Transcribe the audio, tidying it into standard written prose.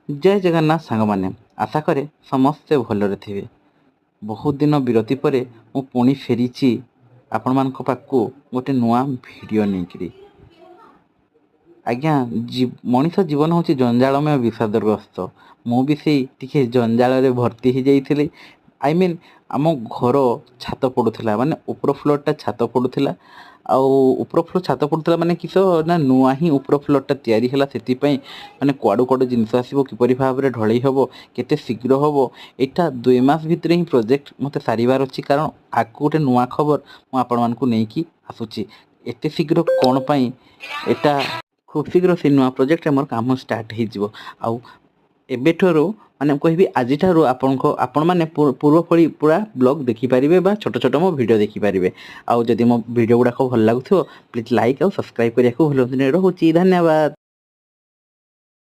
ଜୟ ଜଗନ୍ନାଥ ସାଙ୍ଗମାନେ, ଆଶା କରେ ସମସ୍ତେ ଭଲରେ ଥିବେ। ବହୁତ ଦିନ ବିରତି ପରେ ମୁଁ ପୁଣି ଫେରିଛି ଆପଣମାନଙ୍କ ପାଖକୁ ଗୋଟେ ନୂଆ ଭିଡ଼ିଓ ନେଇକିରି। ଆଜ୍ଞା, ମଣିଷ ଜୀବନ ହେଉଛି ଜଞ୍ଜାଳମୟ, ବିଷାଦଗ୍ରସ୍ତ। ମୁଁ ବି ସେଇ ଟିକେ ଜଞ୍ଜାଳରେ ଭର୍ତ୍ତି ହେଇଯାଇଥିଲି। I mean, ଆମ ଘର ଛାତ ପଡ଼ୁଥିଲା, ମାନେ ଉପର ଫ୍ଲୋର୍ଟା ଛାତ ପଡ଼ୁଥିଲା। ଆଉ ଉପର ଫ୍ଲୋର୍ ଛାତ ପଡ଼ୁଥିଲା ମାନେ କିସ ନା ନୂଆ ହିଁ ଉପର ଫ୍ଲୋର୍ଟା ତିଆରି ହେଲା। ସେଥିପାଇଁ ମାନେ କୁଆଡ଼ୁ କୁଆଡ଼ୁ ଜିନିଷ ଆସିବ, କିପରି ଭାବରେ ଢଳେଇ ହେବ, କେତେ ଶୀଘ୍ର ହେବ, ଏଇଟା 2 ମାସ ଭିତରେ ହିଁ ପ୍ରୋଜେକ୍ଟ ମୋତେ ସାରିବାର ଅଛି। କାରଣ ଆଗକୁ ଗୋଟେ ନୂଆ ଖବର ମୁଁ ଆପଣମାନଙ୍କୁ ନେଇକି ଆସୁଛି। ଏତେ ଶୀଘ୍ର କ'ଣ ପାଇଁ? ଏଇଟା ଖୁବ୍ ଶୀଘ୍ର ସେ ନୂଆ ପ୍ରୋଜେକ୍ଟରେ ମୋର କାମ ଷ୍ଟାର୍ଟ ହେଇଯିବ। ଆଉ ଏବେଠାରୁ, ମାନେ କହିବି ଆଜିଠାରୁ ଆପଣମାନେ ପୂର୍ବ ଭଳି ପୁରା ବ୍ଲଗ୍ ଦେଖିପାରିବେ ବା ଛୋଟ ଛୋଟ ମୋ ଭିଡ଼ିଓ ଦେଖିପାରିବେ। ଆଉ ଯଦି ମୋ ଭିଡ଼ିଓ ଗୁଡ଼ାକ ଭଲ ଲାଗୁଥିବ, ପ୍ଲିଜ୍ ଲାଇକ୍ ଆଉ ସବସ୍କ୍ରାଇବ୍ କରିବାକୁ ଭୁଲନ୍ତୁନି। ରହୁଛି, ଧନ୍ୟବାଦ।